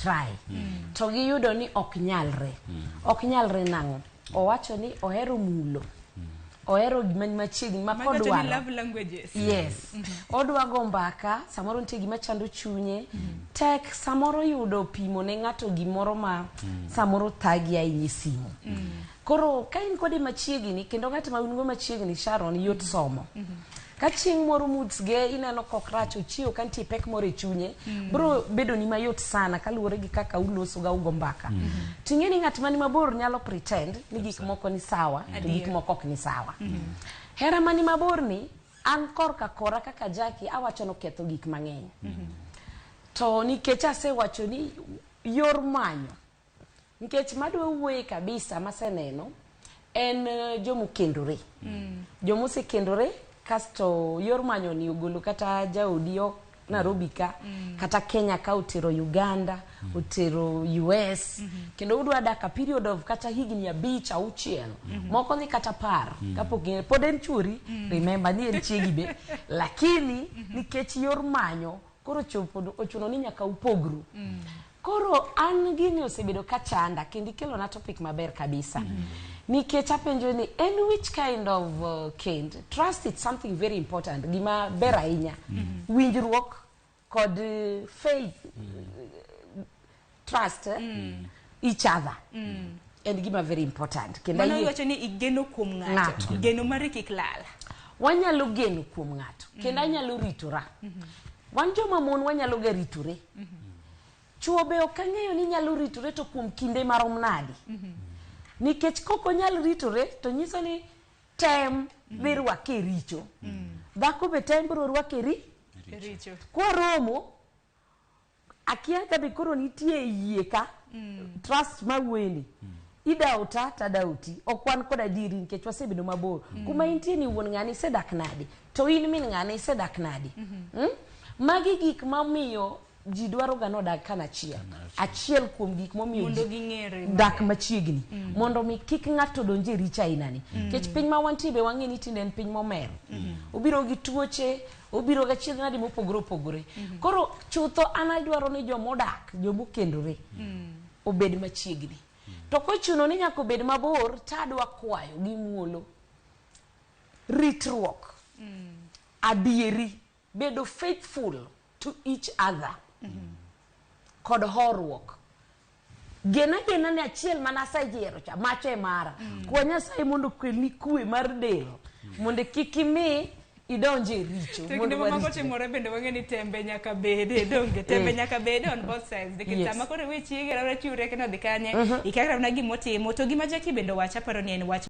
try to giyudo ni ok nyalre. Ok nyalre nang'o? Owacho ni ohero mulo, ohero gima ni machiegni ma Mago to ni kodwaro love languages. Yes, odwa go mbaka. Samoro nitie gima chando chunye, tek samoro yudo pimo ne ng'ato gimoro ma samoro thagi ahinya e simu. Koro ka in kode machiegni, kendo ng'at ma un go machiegni, Sharon, yot somo ka chieng' moro moods ge ineno kok rach, ochiewo ka nitie pek moro e chunye, bro bedo ni mayot sana kaluwore gi kaka uloso ga, ugo mbaka. Ting'e ni ng'at mani mabor nyalo pretend ni gik moko ni sawa to gik moko ok ni sawa. Hera mani mabor ni, an korka kora kaka Jackie awacho, noketho gik mang'eny. To nikech asewacho ni yor manyo, nikech madwa wuoye kabisa maseneno en jomokendore, jomosekendore, kasto yor manyo ni ogolo kata jaodi ok Nairobi ka kata Kenya ka, otero Uganda, otero US, kendo udwa dak a period of kata higni 5, 6, moko dhi kata 10 kapok ging'e. Pod en chuori, remember ni en chiegi be, lakini nikech yor manyo koro chopo ochuno ni nyaka upogru. Koro an gini osebedo ka chanda, kendo ikelona topic maber kabisa, nikech apenjo ni en which kind of kend. Trust, it's something very important, gima ber ahinya, winjruok kod faith, trust each other en gima very important, kendo Mano ayie. Iwacho ni igeno kuom ng'ato. Ng'ato. Geno mari kik lal. Wanyalo geno kuom ng'ato kendo anyalo ritora. Wan joma mon wanyalo ga ritore, chuo be ok ang'eyo ni nyalo ritore to kuom kinde marom nadi, nikech kok onyal ritore to nyiso ni tem dhi rwake e richo, dhako be tem biro rwake e ri Richo. Kwaromo akia ka be koro nitie yie ka trust mawuoyeni idauta tadauti, ok wan kod adieri nikech wasebedo mabor. Kuma intie ni wuon ng'ani isedak nadi, to in min ng'ani isedak nadi? Magi gik mamiyo ji dwaro ga nodag kanachiel, achiel kuom gik momiyo Mondo ji ging'ere dak machiegni, mondo mi kik ng'ato donj e richo ainani, nikech piny ma wantie be wang'e ni tinde en piny momer, obiro gi tuoche, obiro gi achiedh nade mopogore opogore. Koro chutho an adwaro ni jomodak, jomokendore obed machiegni, to kochuno ni nyaka obed mabor, tadwa kwayo gi muolo, ritruok, adieri, bedo faithful to each other kod horuok. Gena gena ni achiel mana aseyiero cha macho e mara. Kwa Nyasaye mondo okelni kwe mar del, mondo kik imi idonj e richo. To kinde Mondo mamoko waritre. Timore bende wang'e ni tembe nyaka bede, donge tembe nyaka bede on both sides, nikech sama koro iwe chiegi rawra chiwre kendo odhi kanye ikia kata mana gimotimo. To gima Jackie bende owacho, aparo ni en wach